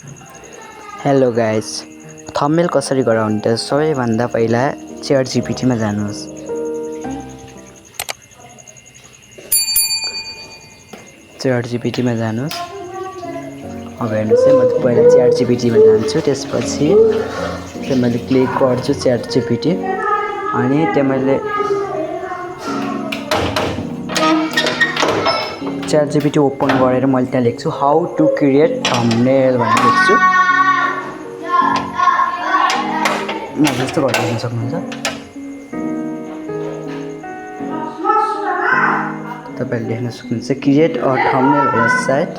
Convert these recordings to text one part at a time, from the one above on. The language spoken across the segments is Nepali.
हेलो गाइस, थम्बनेल कसरी गराउने त सबैभन्दा पहिला च्याट जीपीटीमा जानुहोस्। च्याट जीपीटीमा जानुहोस्। अब हेर्नुहोस् है, म पहिला च्याट जीपीटीमा जान्छु, त्यसपछि त्यहाँ मैले क्लिक गर्छु च्याट जीपीटी अनि त्यहाँ मैले च्याट जीपीटी ओपन गरेर मैले त्यहाँ लेख्छु हाउ टु क्रिएट थम्बनेल भनेर लेख्छु। जस्तो गरिदिन सक्नुहुन्छ। तपाईहरुले लेख्न सक्नुहुन्छ क्रिएट अ थम्बनेल वेबसाइट।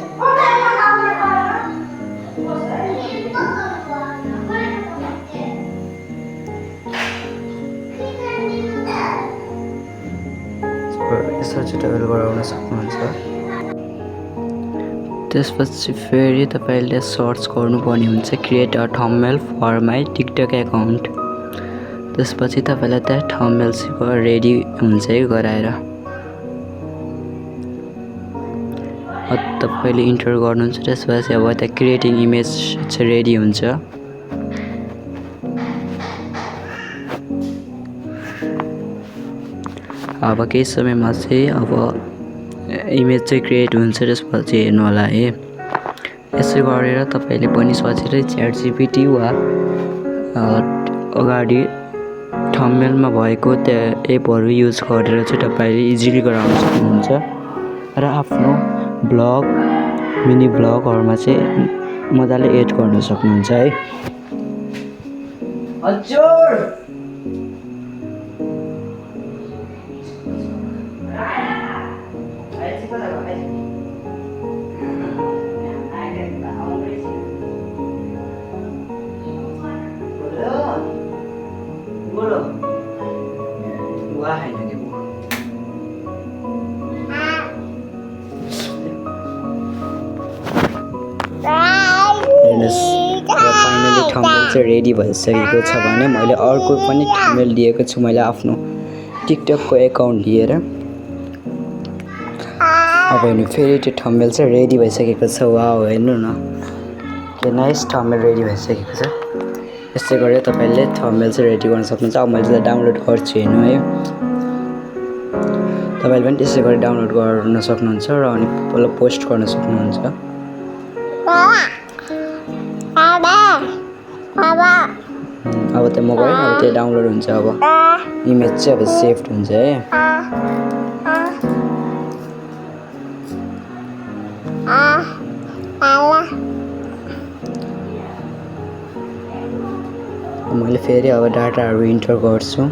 यसरी चाहिँ तपाईले गराउन सक्नुहुन्छ। त्यसपछि फेरि तपाईले सर्च गर्नुपर्ने हुन्छ create a thumbnail for my TikTok account. त्यसपछि तपाईलाई त्यहाँ थम्बनेल रेडी हुन्छ है गराएर। तपाईले इन्टर गर्नुहुन्छ, त्यसपछि अब त्यहाँ क्रिएटिङ इमेज चाहिँ रेडी हुन्छ। अब केही समयमा चाहिँ अब इमेज चाहिँ क्रिएट हुन्छ, त्यसपछि हेर्नु होला है। यसै गरेर तपाईले पनि सजिलै च्याट जीपीटी वा अगाडि थम्बनेलमा भएको त्यहाँ एपहरू युज गरेर चाहिँ तपाईले इजिली गराउन सक्नुहुन्छ र आफ्नो ब्लग मिनी ब्लगहरूमा चाहिँ मजाले एड गर्न सक्नुहुन्छ है। हजुर फाइनली थम्बनेल चाहिँ रेडी भइसकेको छ भने मैले अर्को पनि थम्बनेल दिएको छु। मैले आफ्नो टिकटकको एकाउन्ट लिएर अब हेर्नु फेरि त्यो थम्बनेल चाहिँ रेडी भइसकेको छ। वाउ, हेर्नु न के नाइस थम्बनेल रेडी भइसकेको छ। यस्तै गरेर तपाईले थम्बनेल चाहिँ रेडी गर्न सक्नुहुन्छ। अब मैले त्यसलाई डाउनलोड गर्छु, हेर्नु है। तपाईले पनि त्यसै गरी डाउनलोड गर्न सक्नुहुन्छ र अनि पोस्ट गर्न सक्नुहुन्छ। अब त्यो म गएँ, अब त्यो डाउनलोड हुन्छ। अब इमेज चाहिँ अब सेभ हुन्छ है। मैले फेरि अब डाटाहरू इन्टर गर्छु।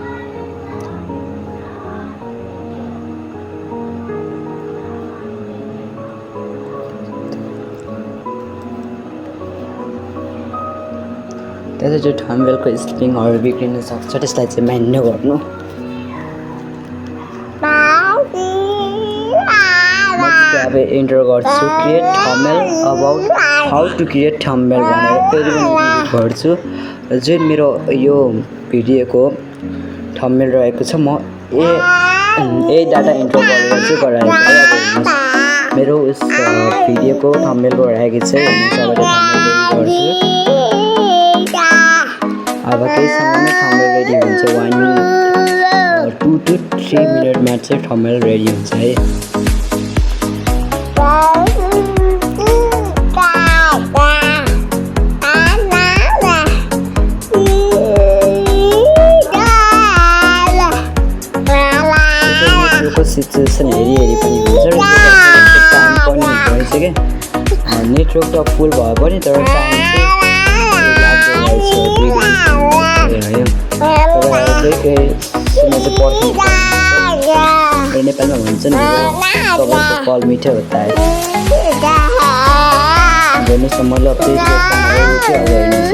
त्यहाँ चाहिँ त्यो थम्बनेलको स्पेलिङहरू बिग्रिन सक्छ, त्यसलाई चाहिँ माइन्ड नगर्नु। म चाहिँ अब इन्टर गर्छु create thumbnail about how to create thumbnail भनेर फेरि पनि क्लिक गर्छु। जुन मेरो यो भिडियोको थम्बनेल रहेको छ, म यही डाटा इन्टर गरेर चाहिँ गराएको है। मेरो उस भिडियोको थम्बनेलको रहेको छ, हेर्नु थम्बनेल गर्छु। अब केही समयमा थम्बनेल रेडी हुन्छ। 1 मिनट 2 to 3 मिनटमा चाहिँ थम्बनेल रेडी हुन्छ है। सिचुएसन हेरी पनि हुन्छ र टाइम पनि भएछ क्या। नेटवर्क त फुल भयो पनि तर टाइम चाहिँ नेपालमा भन्छ नि तपाईँको कल मिठो होता है। हेर्नुहोस् न, मैले अब त्यही अब हेर्नुहोस्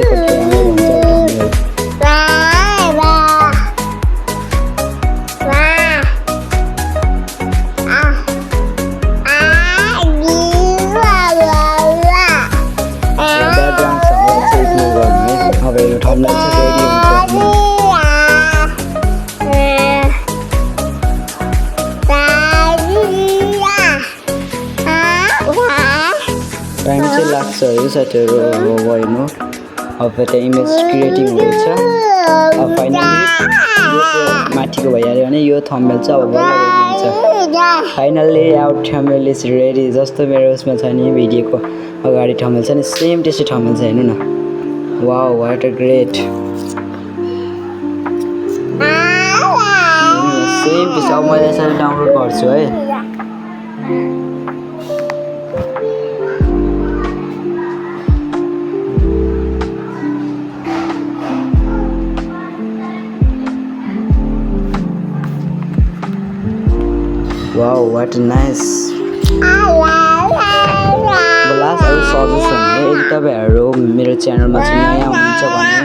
टाइम चाहिँ लाग्छ। स्क्रिनसटहरू भयो अब त्यहाँ इमेज क्रिएटिङ हुँदैछ। अब फाइनली यो चाहिँ माथिको भइहाल्यो भने यो थम्बनेल चाहिँ अब बल्ल रेडी हुन्छ। Finally out thumbnail is ready. जस्तो मेरो उसमा छ नि भिडियोको अगाडि थम्बनेल छ नि सेम त्यस्तै थम्बनेल छ हेर्नु न। Wow what a great same त्यस्तो। अब मैले यसरी डाउनलोड गर्छु है। Wow what nice. लास्ट अरू सजेसन यदि तपाईँहरू मेरो च्यानलमा चाहिँ नयाँ हुनुहुन्छ भने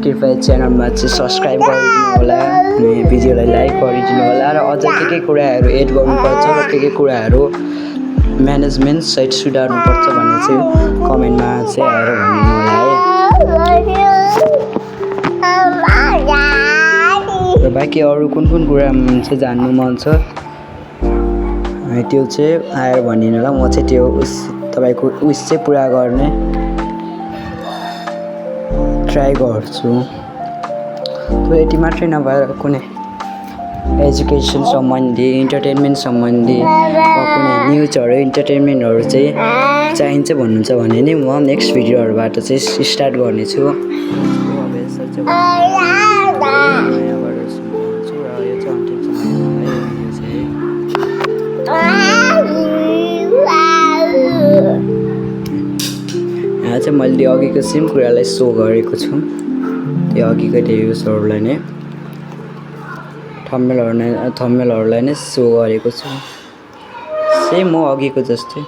कृपया च्यानलमा चाहिँ सब्सक्राइब गरिदिनु होला अनि भिडियोलाई लाइक गरिदिनु होला र अझ के कुराहरू एड गर्नुपर्छ र के कुराहरू म्यानेजमेन्ट सहित सुधार्नुपर्छ भन्ने चाहिँ कमेन्टमा चाहिँ आएर भनिदिनु होला है। र बाँकी अरू कुन कुरा चाहिँ जान्नु मन छ त्यो चाहिँ आएर भनिदिनु होला। म चाहिँ त्यो तपाईँको उस चाहिँ पुरा गर्ने ट्राई गर्छु। त्यो यति मात्रै नभएर कुनै एजुकेसन सम्बन्धी इन्टरटेनमेन्ट सम्बन्धी कुनै न्युजहरू इन्टरटेनमेन्टहरू चाहिँ चाहिन्छ भन्नुहुन्छ भने नि म नेक्स्ट भिडियोहरूबाट चाहिँ स्टार्ट गर्नेछु। यहाँ चाहिँ मैले अघिको सेम कुरालाई सो गरेको छु। त्यो अघिको भिडियोजहरूलाई नै थम्बनेलहरूलाई नै सो गरेको छु सेम म अघिको जस्तै।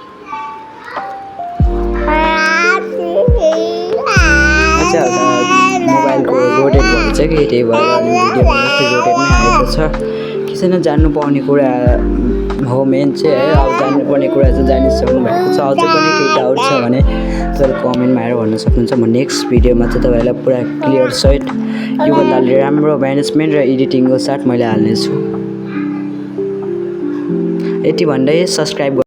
मोबाइलको रोटेट भन्छ कि त्यही भएर भिडियोको जस्तै रोटेटमै आएको छ। कसैले जान्नु पाउने कुरा हो मेन चाहिँ है। अब जान्नुपर्ने कुरा चाहिँ जानिसक्नु भएको छ। अझै पनि केही डाउट छ भने तपाईँले कमेन्टमा आएर भन्न सक्नुहुन्छ। म नेक्स्ट भिडियोमा चाहिँ तपाईँहरूलाई पुरा क्लियर सहित योभन्दा राम्रो म्यानेजमेन्ट र एडिटिङको साथ मैले हाल्नेछु। यति भन्दै सब्सक्राइब